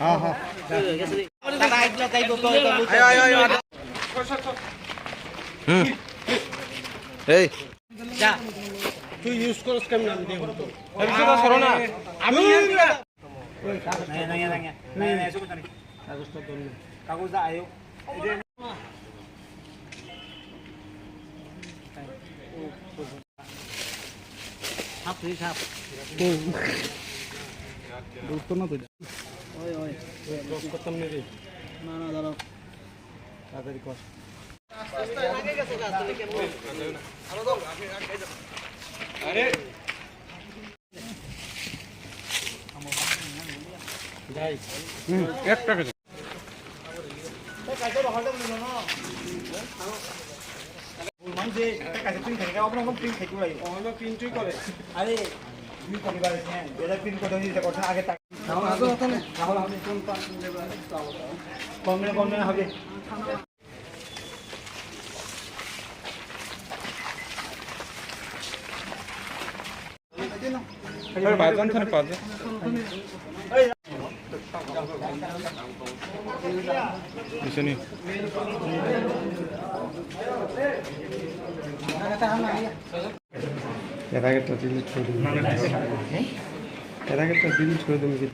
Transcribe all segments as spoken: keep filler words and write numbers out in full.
হ্যাঁ, হ্যাঁ। হুম। এই। যা। তুই ইউজ করস কেমন আমি দেখব তো। আমি তো সরো না। আমি এর আগে তো ডিলিট করে দিবি। এর আগে তো ডিলিট করে দিবি কি?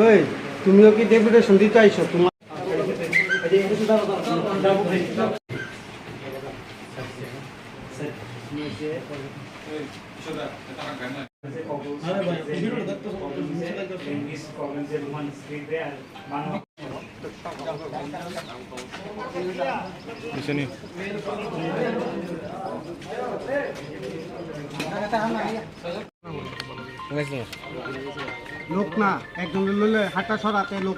ওই, তুমিও কি ডেপুটেশন দিতে আইছো? তোমার Lok na, ekdom lele hata sorate lok.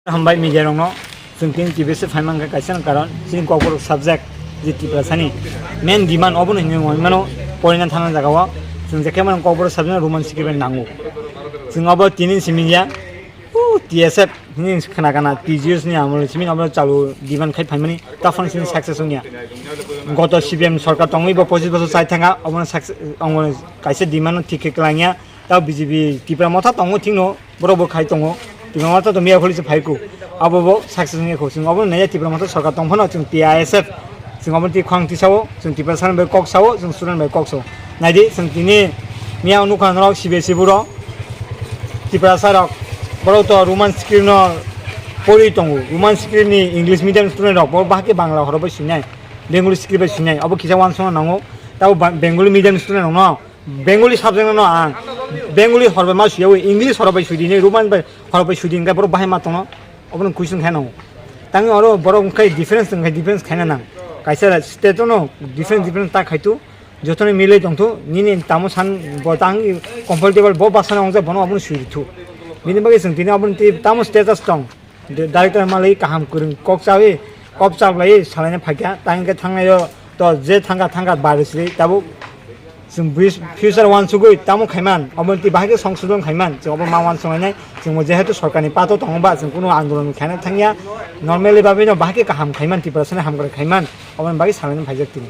Hambai media rokno, chwng tini T B S phaimang khe kaisa karon chini Kokborok subject je Tiprasani main demand obono hinwi mano porina thangna jagao chwng je khe mano Kokborok subject Roman script bai nango. Chwng obo tini simi ya. O T S F hini khna kana T G S ni amol simi obo chalu demand khai phaimani taphang sini success wngya. Goto C P M sorkar tongwi bo pochis bosor chai thanga obono success ongoni kaisa demand no thik khe klangya. Tao B J P Tipra motha tongo thikno borok bo khai tongo. Tipra motha to miya kholi se phaiku. Abo bo success wngya kho. Chwng obono naiya Tipra motha sorkar tong phano chwng T I S F. Chwng obono twi khwang tisao, chwng Tiprasa bai kok sao, chwng student bai kok sao. Naidi chwng tini miya nukha norok C B S E buro. Tiprasa rok borok to Roman script no pori tongo. Roman script ni English medium student rok bo bahai khe Bangla horo bai sinai. Bengali script bai sinai. Abo kisa wansong nango. Tao ba-, Bengali medium student rok no Bengali subject no ang Bengali horbai ma suyawi English horbai sudi ni Roman bai horbai sudi hingke borok bahai ma tongo obono question khe no tang oro borok hingke difference hingke difference khaina nang kaisa state no difference difference ta khaitu jotono milai tongthu nini tamo san bo tang comfortable bo basana ongja bono obono sudi thu bini bagwi chwng tini obono tamo status tong. Director malai kaham kwrwng kok chawi kok chaplai salaina phaikha tang khe thangnaio to je thangkha thangkha bari sri tabuk chwng bris future wansugwi tamo khaiman obo twi bahai khe songsodon khaiman chwng obo ma wansonglainai chwngbo jehetu sorkarni pato tongo ba chwng kunu andolon khaina thangya normally bagwino bahai khe kaham khaiman Tiprasani hamkrai khaiman oboni bagwi salaina phaijak tini.